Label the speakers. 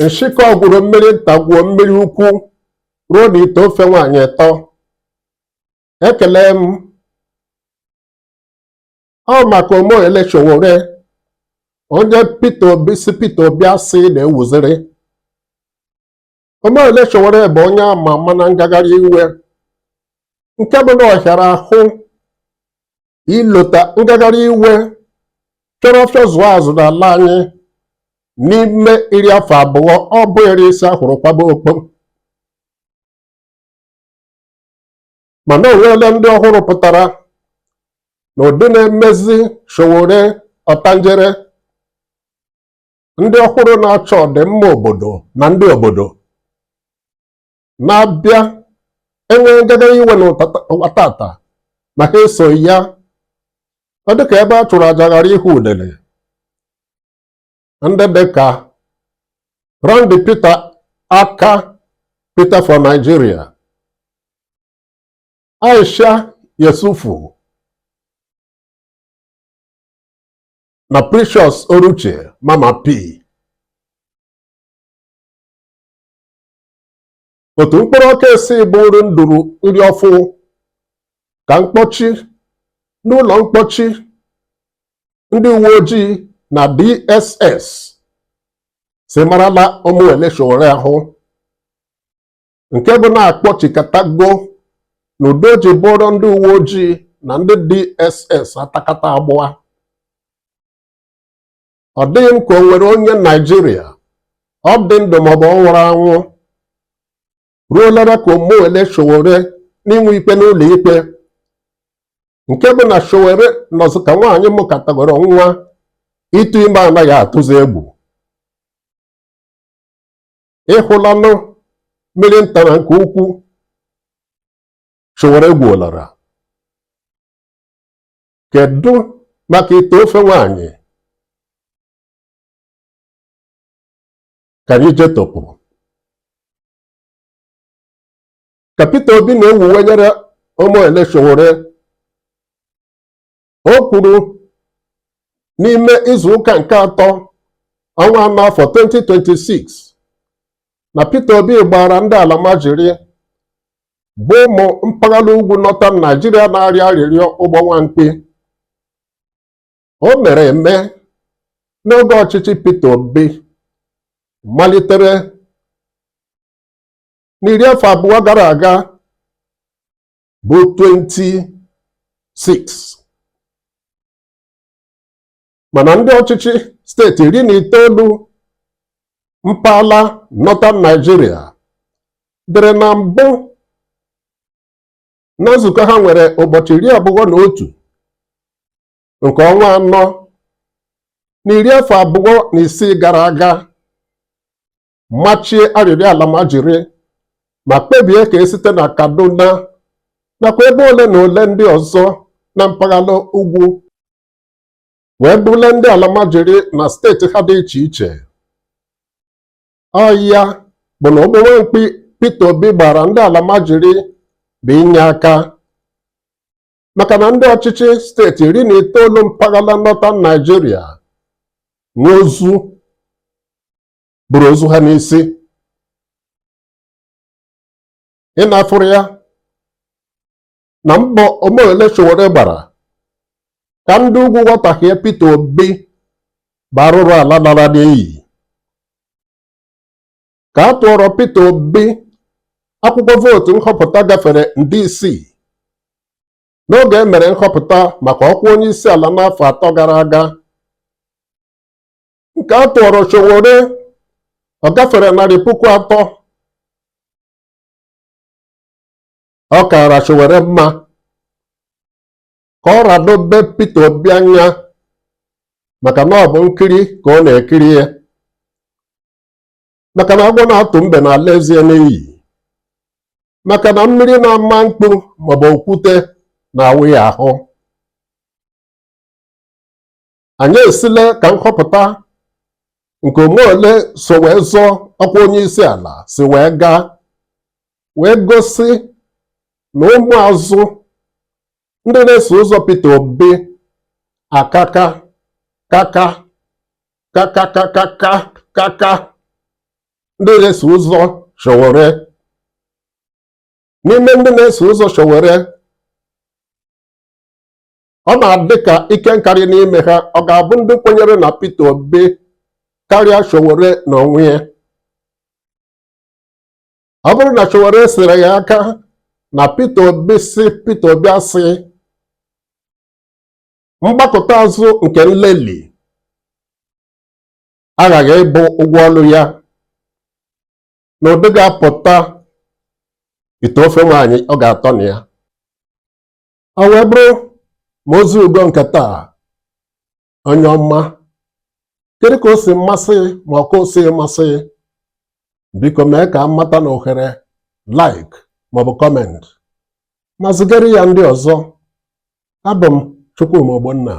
Speaker 1: Nshịkọ gwuru mmiri nta gwuo mmiri ukwu ruo n'ite ofe nwaanyị ịtọ. Ekele m. Ọ maka Omoyele Sowore, onye Peter Obi si Peter Obi asị na-ewuziri. Omoyele Sowore bụ onye ama ama na ngagharị iwe nke bụ na ọ hịara ahụ ilota ngagharị iwe chọrọ ọfịa zụọ azụ n'ala anyị n'ime iri afọ abụọ ọ bụghịrị isi ahụrụ kwaba okpo. Mana o nweela ndị ọhụrụ pụtara na ụdị na-emezi Sowore ọtanjere, ndị ọhụrụ na-achọ ọdịmma obodo na ndị obodo na-abịa enwe ngagharị iwe n'ụwa tata ma ha esoghị ya, ọ dịka ebe a chụrụ aja ghara ịhụ udele. Ndị dịka Randy Peter aka Peter for Nigeria, Aisha Yesufu na Precious Oruche Mama P. Otu mkpụrụ ọka esi bụrụ nduru nri ọfụ ka mkpọchi n'ụlọ mkpọchi ndị uwe ojii na DSS si marala Omoyele Sowore ahụ, nke bụ na-akpọchikatago n'udo ji bụrụ ndị uwe ojii na ndị DSS atakata agbụa. Ọ dịghị m ka o nwere onye Naijiria ọ dị ndụ maọbụ ọ nwụrụ anwụ ruolara ka Omoyele Sowore n'inwe ikpe n'ụlọ ikpe, nke bụ na Sowore nọzụ ka nwaanyị mụkatagoro nwa, ịtụ ime anaghị atụzi egwu. Ịhụlanụ mmiri nta na nke ukwu Sowore gwuolara. Kedu maka ite ofe nwaanyị? Ka anyị jetọpụ. Ka Peter Obi na-ewuwenyere Omoyele Sowore, o kwuru n'ime izu ụka nke atọ ọnwa anọ afọ 2026 na Peter Obi gbara ndị alamajiri bụ ụmụ mpaghara ugwu Northern Nigeria na-arịọ arịrịọ ụgbọ nwamkpi. O mere eme n'oge ọchịchị Peter Obi malitere n'iri afọ abụọ gara aga bụ 26, mana ndị ọchịchị steeti 19 mpaghara Northern Nigeria dere na mbụ na nzukọ ha nwere ụbọchị 21 nke ọnwa anọ na iri afọ abụọ na isii gara aga machie arịrịọ alamajiri ma kpebie ka esite na Kaduna nakwa ebe ole na ole ndị ọzọ na mpaghara ugwu wee bule ndị alamajiri na steeti ha dị iche iche. Ọ ya bụ na ụgbọ nwamkpi Peter Obi gbara ndị alamajiri bụ inye aka, maka na ndị ọchịchị steeti 19 mpaghara Northern Nigeria nwe ozu buru ozu ha n'isi. Ị na-afụrụ ya na mbọ Omoyele Sowore gbara ka ndị ugwu ghọtahie Peter Obi bụ arụrụ ala lara n'iyi. Ka a tụọrọ Peter Obi akwụkwọ vootu nhọpụta gafere nde isii n'oge e mere nhọpụta maka ọkwa onye isi ala n'afọ 3 gara aga, nke a tụọrọ Sowore ọ gafere 300,000. Ọ kaara Sowore mma ka ọ radobe Peter Obi anya, maka na ọ bụ nkiri ka ọ na-ekiri ya, maka na agwọ na-atụ mbe na-ala ezie n'iyi, maka na mmiri na-ama mkpu maọbụ okwute na-awụ ya ahụ. Anyị esile ka nhọpụta nke Omoyele so wee zọọ ọkwa onye isi ala si wee gaa wee gosi na ụmụazụ ndị na-eso ụzọ Peter Obi akaka kaka kakakakaka kaka. ndị na-eso ụzọ Sowore. N'ime ndị na-eso ụzọ Sowore, ọ na-adị ka ike nkarị n'ime ha ọ ga-abụ ndị kwenyere na Peter Obi karịa Sowore n'onwe ya. Ọ bụrụ na Sowore sịrị ya aka na Peter Obi, si Peter Obi asị mgbakọta azụ nke nleli aghaghị ịbụ ụgwọ ọlụ ya na ụdị ga-apụta ite ofe nwaanyị ọ ga-atọ na ya. Ọ wee bụrụ ma ozi ugo nke taa, onye ọma, kedu ka o si mmasị ma ọ ka o si masị? Biko mee ka m mata na ohere like maọbụ comment, ma zigara ya ndị ọzọ. Abụ m Chukwuma Ogbonna.